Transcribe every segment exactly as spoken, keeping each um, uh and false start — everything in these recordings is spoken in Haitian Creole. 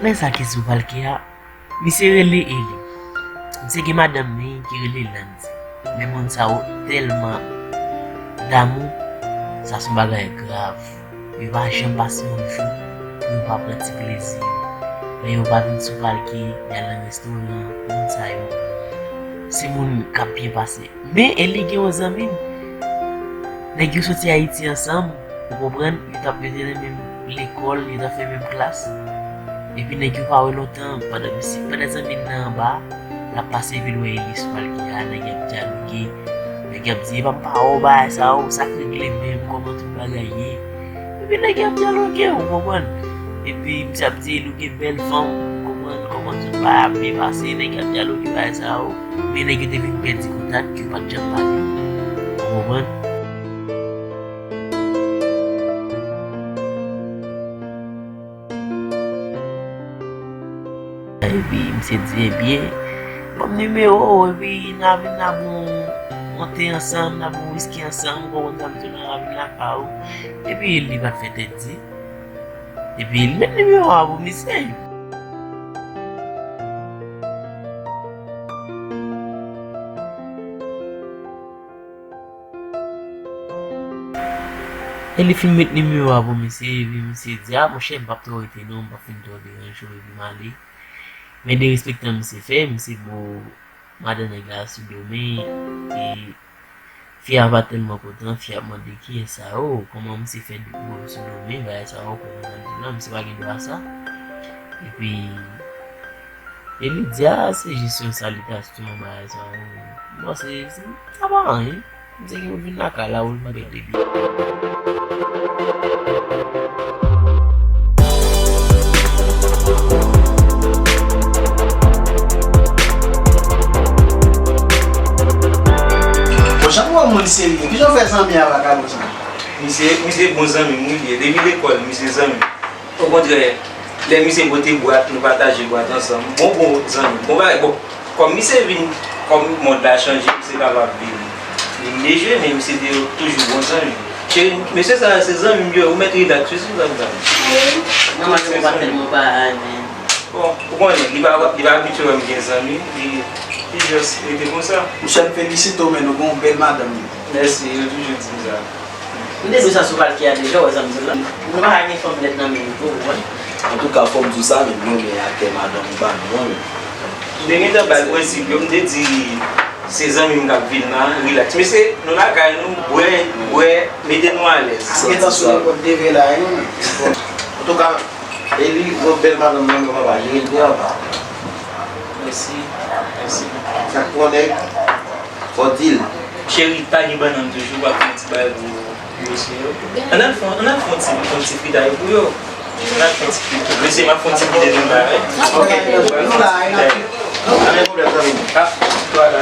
Men sa ki sou palke a, misye rele Eli. Misye gen madanm li ki rele Landy. Men moun sa yo tèlman damou, sa se yon bagay grav. Yo pa janm pase yon jou pou yo pa pran ti plezi yo. Lè yo pa vin sou palke, y al nan restoran, moun sa yo se moun k ap byen pase. Men Eli gen yon zanmi l. Nèg yo soti Ayiti ansanm, ou konprann? Yo t ap, yo te nan menm lekòl, yo t ap fè menm klas. Epi nèg yo pa wè lontan, pandan misye, pandan zanmi l nan anba, l ap pase epi l wè Eli sou palke a, nèg y ap dyaloge. Nèg y ap di, "Epa m pa wè w bagay sa yo, sa k regle menm, kòman tout bagay ye?" Epi nèg y ap dyaloge, ou konprann? Epi misye ap di, "Eli, ou gen bèl fanm," ou konprann? "Kòman tout bagay ap byen pase?" Nèg y ap dyaloge bagay sa yo. Men nèg yo te vin pèdi kontak, yo pa t janm pale. Ou konprann? Epi misye di, "Ebyen, ban m nimewo w, epi n a vin n a bwè yon te ansanm, n a bwè yon wiski ansanm, ou konprann sa m di w la, n a vin lakay ou." Epi li pa t fè tèt di. Epi li met nimewo a pou misye. E li fin met nimewo a pou misye, epi misye di, "A, monchè, m p ap twò rete non, m p ap fin twò deranje w, epi m ale." Men derespektan misye fè, misye bo madan nèg la sou do men, e fi a pa tèlman kontan, fi a ap mande, "Kiyès sa yo? Kòman misye fè bo sou do men, bagay sa yo, kòman sa di la, misye pa gen dwa sa." Epi, e li di, "A, se jis yon salitasyon, bagay sa yo." Bon, se, se, sa pa anyen. Misye gen pou vin lakay la, ou l mande debi. Bon, jan w wè moun serye, kijan w fè zanmi a vagabon sa? Misye, misye bon zanmi m, wi, li ye. Depi lekòl, misye zanmi m. Okontrè, lè misye pote bwat, nou pataje bwat ansanm. Bon, bon zanmi. Bon bagay, bon, kòm misye vin, kòm mond la chanje, misye kapab vin, vin dejwe, men misye te toujou bon zanmi. Cheri, mesye sa a se zanmi m yo, ou mèt rilaks, wi, sou zam zam. Manman yo pa tèlman pa ale. Bon, ou konnen, li pa, li pa abitye wè m gen zanmi, li, li just rete konsa. Monchè, m felisite w, men nou gen yon bèl madanm. Mèsi, yo toujou di m sa. M te di w sa sou palke a deja, w wè sa m di w la. Nou pa ka gen fanm nèt nan men nou tou, ou konprann? Antouka, fò m di w sa, men m renmen atè madanm ou ba nou an, men. M te gentan ba l prensip yo, m te di se zanmi m k ap vin la, rilaks. Mesye, nou lakay nou, bwè, bwè, mete nou alèz. Gentan sou nenpòt deve la, wi. Antouka, Eli, yon bèl madanm nan, papa, jere l byen, papa. Mèsi, mèsi. Sa k pran nèg, fò di l. Cheri, pa gen bannann toujou, w ap fè yon ti bagay pou mesye yo. Ann al fè, ann al fè yon ti, yon ti fritay pou yo. Ann al fè yon ti fritay. Mesye, m ap fè yon ti fritay pou nou la, wi. Ok. Nou la, wi, n ap fè. Pa gen pwoblèm, zanmi m. Ah, twa la.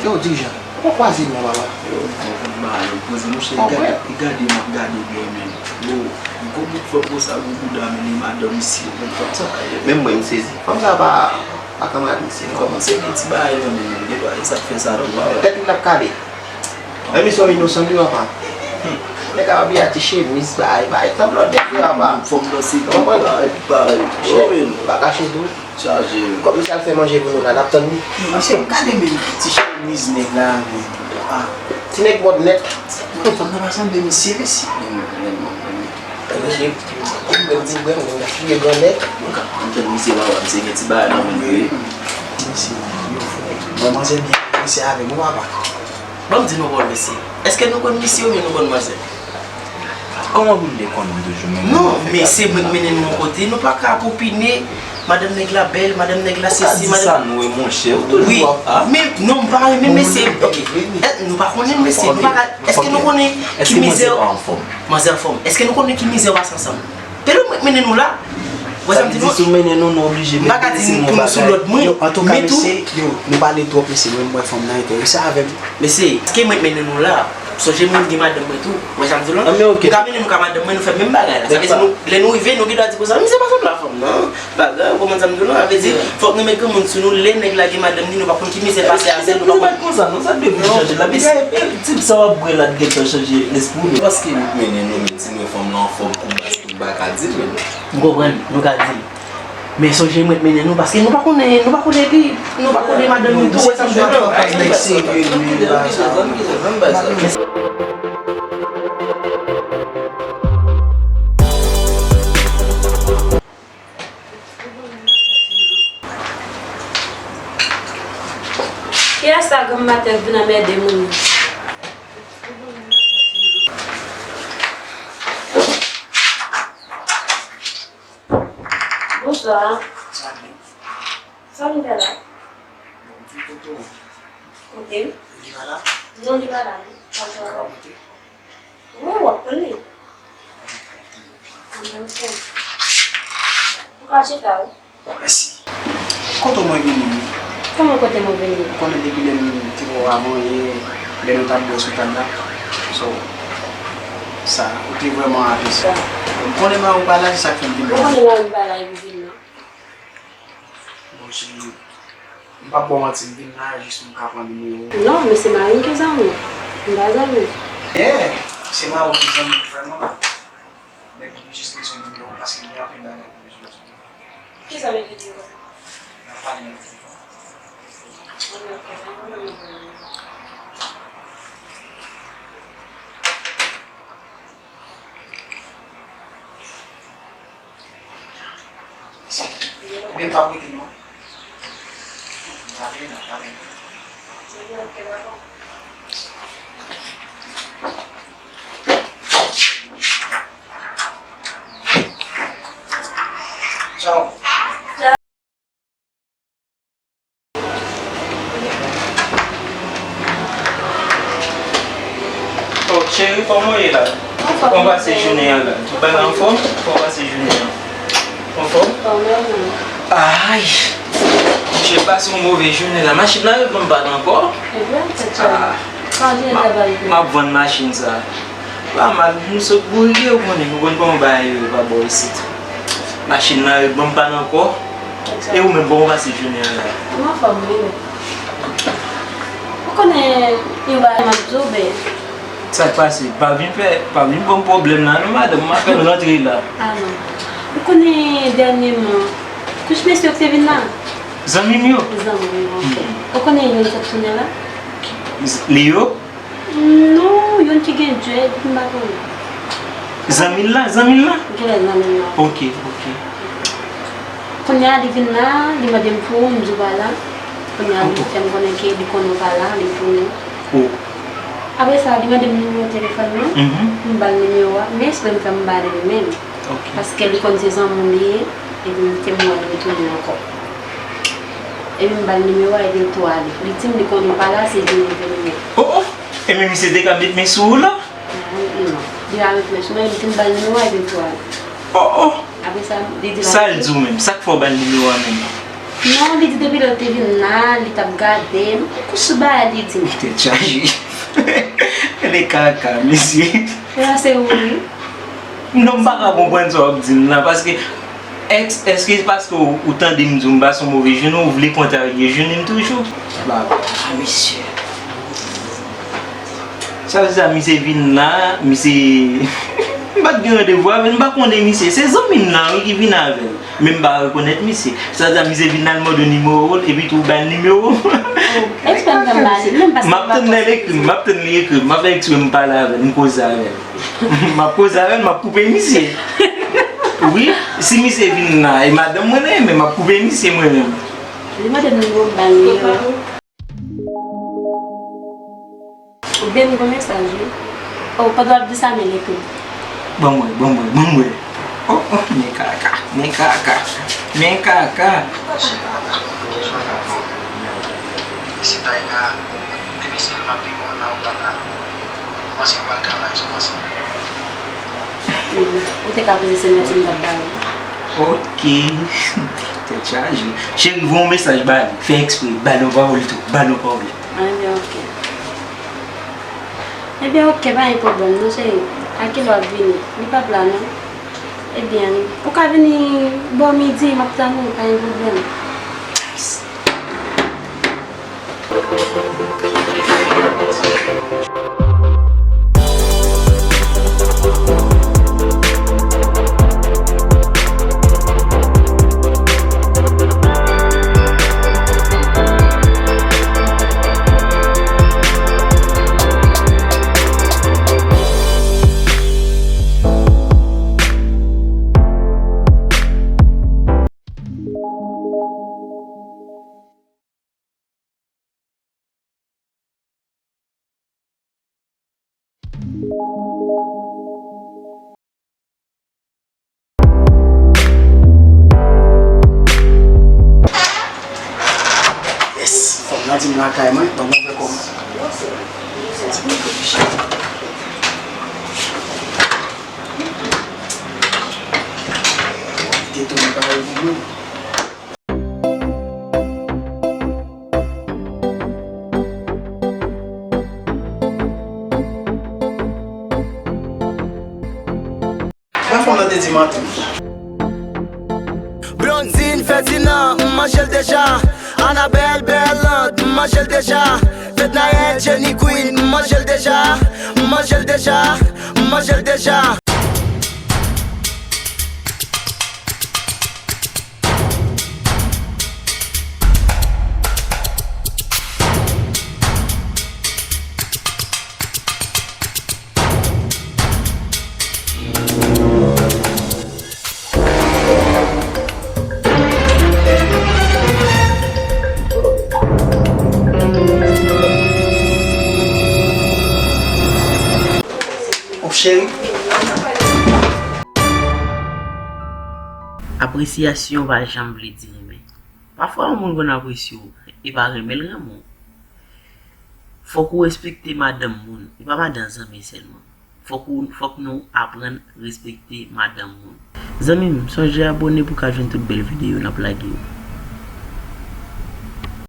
Yo, dirijan. Ou pa kwaze non, papa. Yo, mwen konn bagay yo poze, monchè, li gade, li gade m ap gade bò men. Yo, gwo bout fanm konsa, gwo bouda, men li madanm isi, yo konn fanm sa. Menm mwen, m sezi. Fanm sa pa, pa kanmarad misye, non. Kòmanse gen ti bagay nan men li, li pa, e sa k fè sa tou, papa. Tèt li l ap kale. Men misye yon inosan, wi, papa. Nèg ap abiye a ti chemiz, bay, bay, tanplòt nèg, wi, papa. Fanm nan se konprann? Bay, bay. Chemiz, pa kache tou. Chaje. Kòm misye al fè manje pou nou la, n ap tann li. Mesye, gade men ti chemiz nèg la, men. Ah. Ti nèg mòd nèt. Fanm nan pa sanble misye, mesye. Mesye, menm ti bren, menm ti bren nèt. Antann misye, papa, misye gen ti bagay nan men li, wi. Mesye, yo fou. Bon, manzè byen, mesye avè m, wi, papa. Ban m di nou bon, mesye. Èske nou konn misye oubyen nou konn manzè? Kòman pou m te konn m toujou menm? Non, men se mwen k mennen nou yon kote. Nou pa ka popine. Madanm nèg la bèl, madanm nèg la sesi, madanm. Sa nou e monchè, ou toujou ap, a? Men, non, m pa renmen mesye. Ok. Eh, nou pa konnen mesye, nou pa ka, èske nou konnen ki mizè. Manzè anfòm? Èske nou konnen ki mizè w pase ansanm? Telè mwen k mennen nou la. Wè sa m di nou? Si w mennen nou, nou oblije. M pa ka di nou pou nou sou lòd mwen. Yo, antouka, mesye, yo, nou pale twòp, mesye, mwen, m wè fanm nan enterese avè m. Mesye, èske mwen k mennen nou la? Sonje mwen gen madanm mwen tou. Wè sa m di w la? M ka mennen nou ka madanm mwen, nou fè menm bagay la. Sa vle di nou, lè nou rive, nou gen dwa di konsa, misye pa sanble a fanm nan. Bagay, ou konprann sa m di w la? Sa vle di, fòk nou met granmoun sou nou, lè nèg la gen madanm li, nou pa konn ki mizè l pase avè l, nou pa konn. Konsa, non, sa dwe vin chanje la. Mesye, tip sa w ap bwè la t gentan chanje lespri w. Paske ou mennen nou, men di mwen fanm nan anfòm kou baskèt. M pa ka di l, men. M konprann, nou ka di l. Men sonje m ret mennen nou, paske nou pa konnen, nou pa konnen li, nou pa konnen madanm li tou, wè sa m di. Nèg serye, men, bagay sa. Kiyès sa granm maten k vin anmède moun yo? Bonswa. Sa vin fè la? Kote? Li pa la? Non, li pa la, non. Wi, w ap konn li. Ou ka chita, wi. Mèsi. Kote mwen vini? Kòman kote mwen vini? Ou konnen depi lè m te wè w avan yè, lè nou t ap bwè sou tab la. So, sa, ou te vrèman apresye. M konnen mari w pa la, se sa k fè m vin la. Ou konnen mari m pa la, epi vin la. Bon, cheri, m p ap ba w manti, m vin la jis pou m ka pran nimewo w. Non, men se mari m ki zanmi w. M pa zanmi w. Yeah, se mari w ki zanmi m vrèman. Men m jis bezwen nimewo w paske gen anpil bagay pou m bezwen di w. Kisa w vle di m? N ap pale nan telefòn. Ebyen, pa prete non. Pa vle non, pa vle. Tchao. Oh, cheri, kòman w ye la? Anfòm. Kòman w pase jounen an la? Tout bagay anfòm? Kòman w pase jounen an? Anfòm? Anfòm, wi. Ay! Monchè, pase yon move jounen la. Machin nan ret ban m pann ankò. E vre, tèt chaje. Ah. Kontinye travay vre. M ap vann machin sa. Pa mal, m sot bourike, ou konnen, ou konn kòman bagay yo ye pa bò isit. Machin nan ret ban m pann ankò. E ou menm, kòman w pase jounen an la? M anfòm, wi. Ou konnen yon bagay m ap di w, ben. Sa k pase? Pa vin fè, pa vin ban m pwoblèm la non, madanm. M apèn rantre la. Ah non. Ou konnen dènyèman, kouch mesye yo ki te vin la? Zanmi m yo? Zanmi m yo, ok. Hmm. Ou konnen youn sot tounen la? Leo? Non, youn ki gen dread, m pa konnen. Zanmi l la, zanmi l la? Genlè zanmi l la. Ok, ok. Kounye a li vin la, li mande m pou ou, m di w pa la. Kounye a li fè m konnen ke li konnen w pa la, li tounen. Oh. Apre sa, li mande m nimewo telefòn mwen, mhm, m ba l nimewo a, men espre m fè m ba li li menm. Ok. Paske li konn se zanmi m li ye, epi m te m wè l retounen ankò. Epi m ba l nimewo a, epi l tou ale. Li di m li konnen w pa la, se vini l vini. Oh, oh! E men misye te ka met men sou ou la? Non, non. Li pa met men sou mwen, li di m ba l nimewo a, epi l tou ale. Oh, oh! Apre sa, li di l... Sa l di w menm? Sa k fè w ba l nimewo a menm? Non, li di depi lè l te vin la, li t ap gade m. Kouch bagay li di m. Tèt chaje. Gade kaka, mesye. Yo, se ou, wi. Non, m pa ka konprann sa w ap di m la, paske èks-, èske se paske w, ou tande m di w m pase yon move jounen, ou vle kontrarye jounen m toujou? Ba, ah, mesye. Sa vle di sa, misye vin la, misye, m pa t gen randevou avè l, m pa konnen misye. Se zanmi m nan, wi, ki vin avè l. Men m pa rekonèt misye. Sa vle di sa, misye vin la, l mande w nimewo w, epi tou w ba l nimewo w. Oh, eksprè m fè m ba li, menm paske m pa panse. M ap tann lè l ekri m, m ap tann li ekri m, m ap fè eksprè m pale avè l, m koze avè l. M ap koze avè l, m ap koupe misye. Wi, si misye vin la, e madanm mwen li ye, men m ap koupe misye mwen menm. Li mande m nimewo m, m ba l nimewo. Oubyen m gon mesaj, wi. Oh, pandan w ap di sa, men l ekri m. Ban m wè, ban m wè, ban m wè. Oh, oh, men kaka, men kaka, men kaka. Ou te ka poze se mèsi m t ap ba ou. Ok. Tèt chaje. Cheri, voye yon mesaj ba li. Fè eksprè. Ba l yon pawòl tou. Ba l yon pawòl. Ebyen, ok. Ebyen, ok, pa gen pwoblèm non, cheri. A kilè w ap vini? Li p ap la non. Ebyen, ou ka vini bò midi, m ap tann ou, pa gen pwoblèm. Yes, fanm nan di m lakay mwen, ban m ouvè kò m. Te tounen parèy pou mwen. Mwen fanm nan te di m an tou. Blondine, Ferdinand, m manje l deja. Annabelle, Berlande, m manje l deja. Fednaelle, Jenny Queen, m manje l deja. M manje l deja, m manje l deja. Oh, cheri. Apresyasyon pa janm vle di renmen. Pafwa, yon moun konn apresye w, e pa renmen l renmen w. Fòk ou respekte madanm moun, e pa madanm zanmi sèlman. Fòk ou, fòk nou aprann respekte madanm moun. Zanmi m, sonje abòne pou w ka jwenn tout bèl videyo n ap lage yo.